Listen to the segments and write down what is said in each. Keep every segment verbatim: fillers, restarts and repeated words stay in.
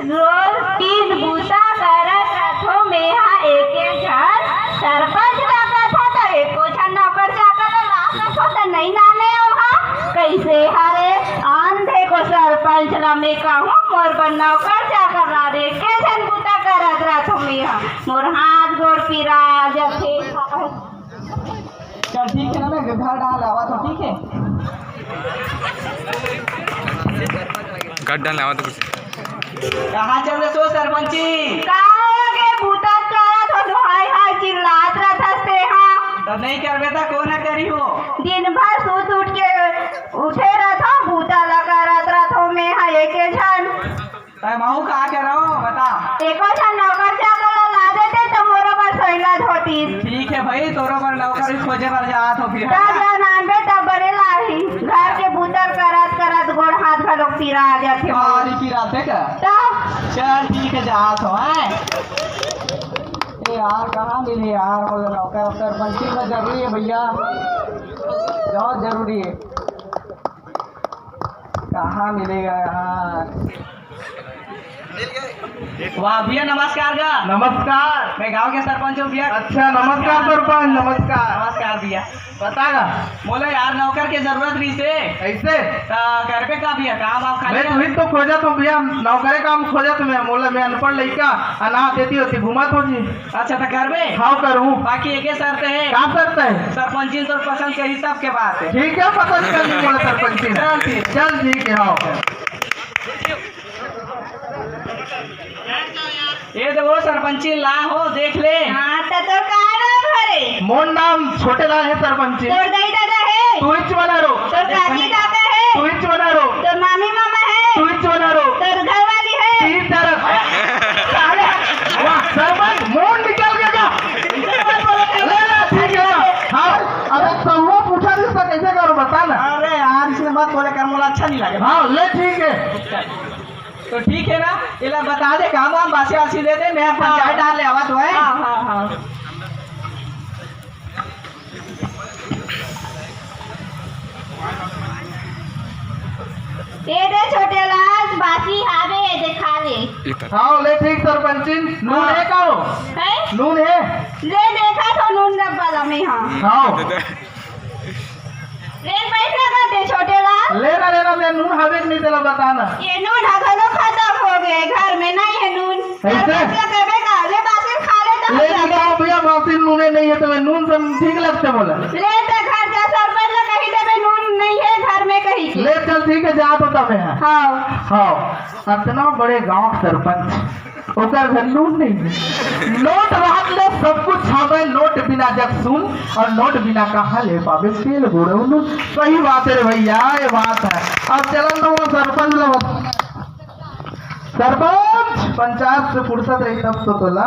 रोज दिन बूता करत रथो मेहा एके झन, सरपंच ला कथो त एको झन नौकर चाकर ला ला कथो त नइ नाने ओहा। कइसे हरे आंधे को सरपंच ला मैं कहूँ मोर बर नौकर चाकर ला दे, एके झन बूता करत रथो मेहा, मोर हाथ गोड़ पिरा जथे। चल ठीक है ना, मैं घर डाल आवा तो ठीक है। घर डाल आवा तो कुछ। कहाँ चल रहे सो सरपंची? का हो गे, बूता करत हो, हाय हाय चिल्लात रथस तेहा। तब नहीं करबे त कोन करी हो? दिन भर सूत उठ के उठे रथो, बूता ला करत रथो मेहा एके झन। तै महू का करव बता। एको झन नौकर चाकर ला ला देते त मोरो बर सइला धोतीस। ठीक है भाई, तोरो बर नौकर खोजे बर जात हो फिर। तब ला नानबे तब बने लाही। घर के बूता ल करत करत गोड़ हाथ घलोक पिरा जाथे मोर। अरे पिराथे का? तब? चल ठीक है, जात हो, हैं? ए यार, कहाँ मिले यार, बोले नौकर, सरपंची में जरूरी है भैया, बहुत जरूरी है। कहाँ मिलेगा यार? वाह भैया, नमस्कार गा। नमस्कार। मैं गांव के सरपंच हूँ भैया। अच्छा, नमस्कार सरपंच, नमस्कार। नमस्कार भैया। बता गा। मोला यार नौकर के जरूरत रहिसे। ऐसे? त करबे का भैया, काम वाम खाली मैं है? तुही तो खोजत हूँ भैया, नौकरे काम खोजत हूँ मैं, मोला मैं अनपढ़ लइका, अनाथ एती ओती घूमत हूँ जी। अच्छा, त करबे? हाँ, करूँ। बाकी एके शर्त है। का शर्त है? सरपंची तोर पसंद करी, तब के बात है। ठीक है, पसंद कर ली मोला सरपंची ने। चल ठीक। चल ठीक है, हाँ। ये तो वो सरपंची ला हो, देख ले। हाँ, त तोर का नाम हरे? मोर नाम छोटे लाल है सरपंची। तोर दाई दादा है? तू इच बना रो। तोर काकी काका है? तू इच बना रो। तोर मामी मामा है? तू इच बना रो। तोर घर वाली है? तीन तरफ। साले, वाह, सरपंच, मोर निकल गया क्या? ले, ले, ठीक है ना? हाँ, अबे सौवा पूछा नहीं उसका कैसे करो, बता ना। अरे यार, इसने मत बोले कर, मोला अच्छा नहीं लगे। हाँ, ले, ठीक है। तो ठीक है ना, एला बता दे, काम वाम बासी वासी दे दे, मैं पंचायत डाल ले आवा तो है। हाँ, हाँ, हाँ। ये दे छोटे लाल, बासी हावे, ये दे खा ले। हाँ, ले ठीक सरपंचिन, नून हाँ। है का हो? है? नून है? ले देखा तो नून डब्बा ला में हाँ। हाँ। ले बैठ लगा दे छोटे लाल। ले ना, ले ना, मैं नून हावे कि नहीं तेला बता ना। ये नून हा घलो खत्म हो गए, घर में नहीं है नून। ऐसे? सरपंच ला कहबे का, ले बासी खा ले तो ले हो जाए। बताओ भैया, बासी नूने नहीं है तो मैं नून से ठीक लगते बोला। ले ते घर जा, सरपंच ला कही देबे नून नहीं है घर में कही के। ले चल ठीक है, जा तो तबे है। हाँ। हाँ, इतना बड़े गांव के सरपंच, ओकर घर नून नहीं है। नोट रहत ले सब कुछ हवे, नोट बिना जग सुन, और नोट बिना कहाँ ले पावे तेल गुड़ और नून। सही बात है रे भैया, ये बात है। अब चलन तो वो सरपंच ला बता। सरपंच, पंचायत से फुर्सत रही तब तो तोला।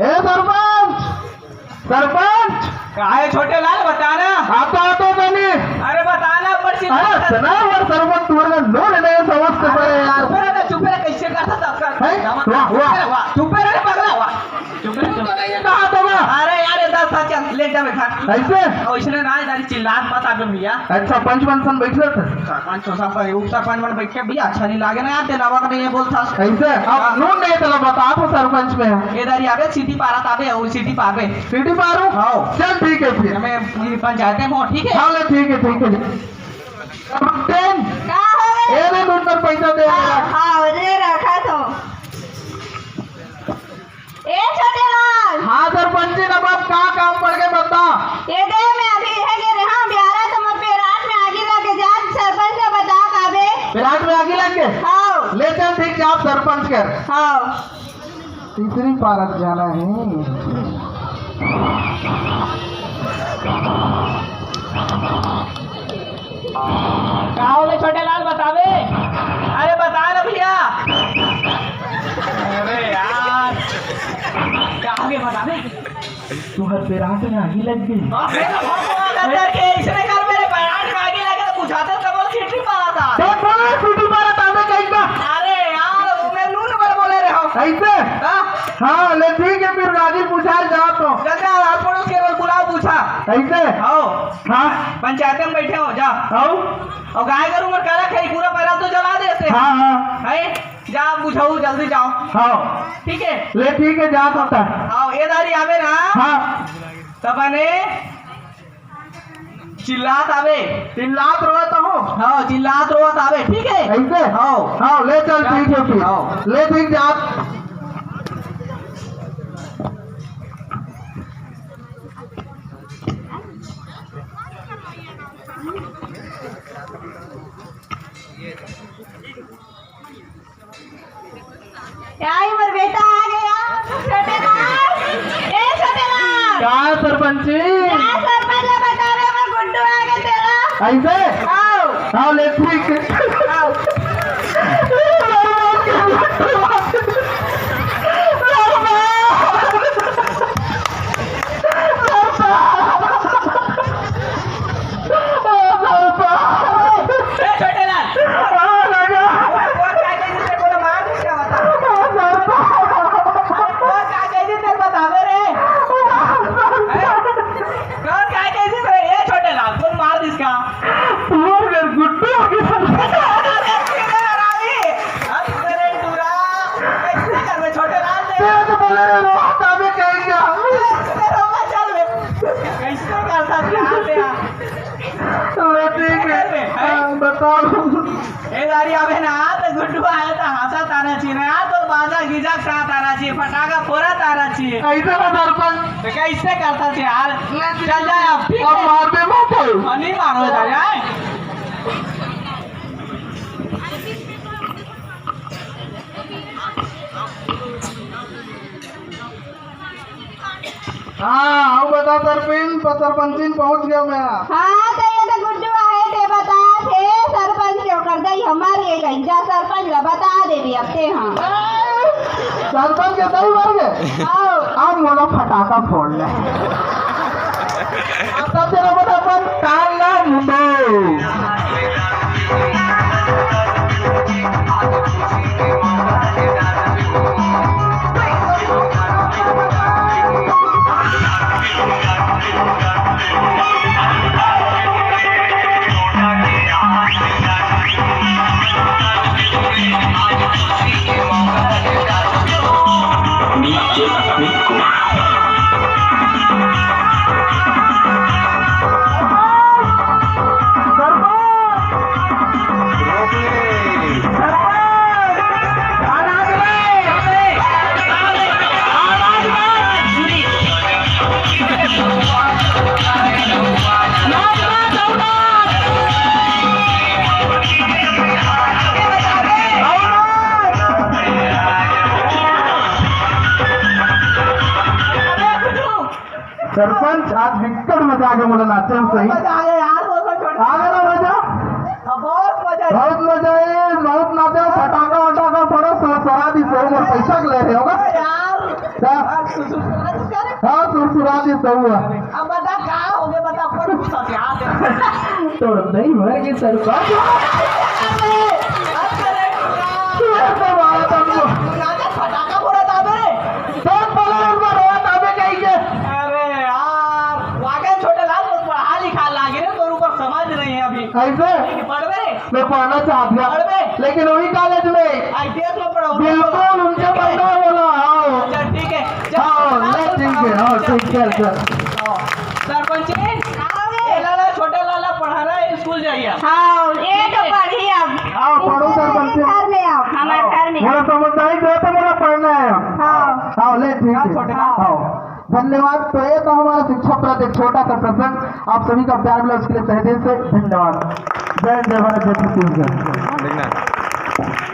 ए सरपंच, सरपंच। काहे छोटे लाल, बता ना। आता, आता तनी। अरे बता ना, पर चिल्ला अरे, ना। सुना यार, सरपंच, तुम्हारे लोन नहीं समझते पड़े यार। चुप रह, चुप रह, कैसे करता था? हैं? वाह, वाह। चुप रह, वाह, चुप रह, पगला, वाह। चुप रह, चुप रह। कहा तो ना। अरे यार, ये दस साल चल, ले जा बेटा। ऐसे? और इसने ना, इधर चिल्लात मत आबे भैया। अच्छा, पंच मनसन बैठे थे? सरपंच हो, सब उप सरपंच मन बैठ के भी अच्छा नहीं लागे ना यार, तेलावा का नहीं ये बोलता। ऐसे? अब हाँ। नून नहीं तेला बता तो सरपंच में। इधर ही आबे, सीटी पारा ताबे, और सीटी पाबे। सीटी पारो? हाँ। चल ठीक है फिर। हमें ये पंचायत में हो, ठीक है? हाँ, ले ठीक है, ठीक है। कैप्टन, का हो? ए रे नून कर पैसा दे हाँ, मेरा। हाँ, दे रखा तो। ए छोटे लाल। हाँ सरपंच जी, अब आप का काम पड़ के बता। ए दे, मैं अभी यह गे रहा हूँ, ब्यारा तो मोर पेराट में आगी लगे, जा सरपंच को बता काबे। पेराट में आगी लग गए? हाँ। ले चल ठीक, जा आप सरपंच कर। हाँ। तीसरी पारत जाना है। का होले छोटे लाल, बतावे? अरे बता ना भैया। अरे यार, का हो गया बतावे? तुम्हारे पेराट में आगी लग गई। अरे भगवान, अंदर के इसने कर मेरे पेराट में आगी लगे तो बुझाते तो बोल सीटी पारा था। तो बोलो सीटी पारा था, मैं कहीं का। अरे यार, वो मैं नून पर बोले रहे हो। ऐसे? हाँ। हाँ, ले ठीक है, फिर गाजी पूछा जात हो। चल जा, आस पड़ोस के लोग बुलाओ, पूछा। ऐसे? आओ। हाँ। पंचायत में बैठे हो, जा। आओ। और गाय गरु मर काला खाई, पूरा पैरा तो जला दे से। हाँ, हाँ। है? जा, बुझाऊ, जल्दी जाओ। हाँ। ठीक है? ले ठीक है, जात होता। आओ, ए दारी आवे ना। हाँ। तब ने चिल्लात आवे। चिल्लात रोवत हो? हाँ, चिल्लात रोवत आवे, ठीक है? ऐसे? हाँ। हाँ, ले चल, ठीक है फिर। हाँ। ले ठीक जा। क्या ही मोर बेटा आ गया, छोटे लाल। ए छोटे लाल। का सरपंची? का सरपंच ला बतावे, मोर गुड्डू आ गया तेरा। ऐसे? आओ। आओ, ले ठीक। आओ। ए, छोटे लाल। हाँ, राजा। वो, वो क्या कह देते, बोलो, मार दूँ क्या बता? हाँ, सरपंच। अरे, वो क्या कह देते, बतावे रे। हैं? कौन क्या कह देते रे? ए, छोटे लाल, कौन मार दिस का? तुम्हारे घर गुड्डू हो गया, सरपंच। अरे, अरे, अरे, अरे, टूरा, कैसे कर में छोटे लाल ने? तेरे तो बोले रे, रोहता में कहीं गया। तेरे रोहता चल में। कैसे करता प्यार से यार? चलो, ठीक है। हैं? हाँ, बताओ। ए दारी अबे ना, तो गुड्डू आया था, हंसा ताना चाहिए ना, तो बाजा गिजा खा ताना चाहिए, फटाका फोड़ा ताना चाहिए। ऐसे ना सरपंच। तो कैसे करता थे यार? चल जाए अब, ठीक अब है? मार दे मत। और नहीं मारो, चल जाए। हाँ, अउ बता सरपंच, सरपंचिन पहुंच गया मैं। हाँ, तो ये तो गुड्डू आहे, ते बता थे सरपंच के ओकर दई हमार ये गंजा सरपंच ला बता देबे अब ते हाँ। सरपंच के दई मर गए? हाँ। अब मोला फटाका फोड़ ले। अब तब तेरा बता अपन कान ला मुंडो। सरपंच, आज विकट मजा आ गया, मोला नाचे में सही। मजा आ गया यार, बहुत मजा। आ गया ना मजा? अब बहुत मजा आया। बहुत मजा आया, बहुत नाचे, फटाका वटाका फोड़ो, सो सरा दी, सो मोर पैसा के ले रहे होगा। अरे यार, क्या? आज सुसु-, सुसु-, हाँ, सुरसुरा दी, सो हुआ। अब बता, कहाँ हो गए, बता, अपन कुछ हथियार दे। तो नहीं मर गए सरपंच। अरे, अरे, तू ऐसा मारा था मुझे। राजा फटाका फोड़ा था मेरे। सब बोला उनको रोया था मैं कहीं के। अरे यार, वाकई छोटे लाल, बहुत पढ़ा लिखा लागे रे, तोर ऊपर समझ नहीं है अभी। ऐसे? पढ़ बे। मैं पढ़ना चाहत हूँ। पढ़ बे। लेकिन वही कॉलेज में। आईटीएस में पढ़ो। बिल्कुल, उनसे पढ़ना है बोला, हाँ। अच्छा, ठीक है। चल, हाँ, चल, ले, ठीक है, हाँ, चल, ठीक है, चल। हाँ। सरपंच जी, हाँ, बे। ये लाला, छोटे लाला पढ़ा रहा है, स्कूल जाइए। हाँ, ये तो ठीक है। पढ़ी अब। हाँ, पढ़ो सरपंच जी। घर में आओ, हमारे घर में। मोला समझदारी दे तो मोला पढ़ना है। हाँ। हाँ, ले, ठीक है। छोटे लाल। हाँ। धन्यवाद। तो ये तो हमारा शिक्षा प्रति एक छोटा सा प्रसंग, आप सभी का प्यार मिला, उसके लिए तहे दिल से धन्यवाद। जय हिंद, जय भारत, जय छत्तीसगढ़। देखना।